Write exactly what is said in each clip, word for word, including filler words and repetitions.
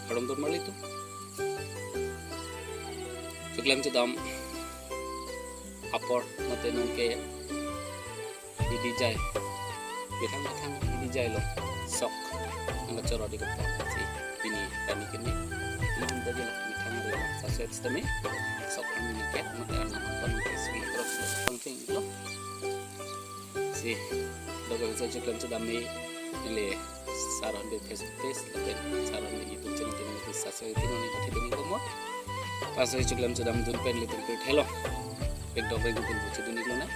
Kardom don marli atum. Choklemchedam apor mate nonke hidi jai. Methang methang hidi jai lo sok. Nang choro di kepo si pini kani kini. Ini pun tadi lo methang hari lo. Sasuet setame sok kami nangke mate arnam pon ke segi terus lo. Pangting lo. Si, doka bisa choklemchedam me, ili Sar Hornbill Facebook page, lapen Sar Hornbill YouTube channel channel itu subscribe itu nang ikut hidung itu mo. Pas saya choklemchedam dun pen ilitum pirthe lo. Pen dok pen ilitum buchi dun iklo na.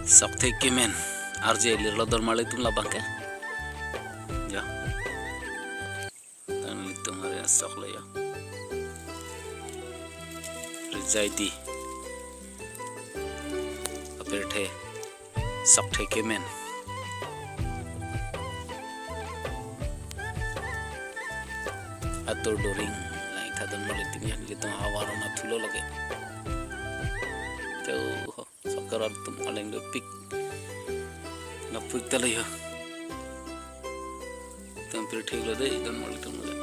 Sok the kemen arje lirlo don marli atum labang ke. Ya. Tan ilitum hari sok lo ya. Rijai di. Apirthe. Sok the kemen. Atur doring. Lang itha don marli atum ya, ilitum havar na thulo lage. Tuh, sok karat atum aleng dopik. Ngapik talo ya. Ilitum pirthe lo de, don marli atum lo de.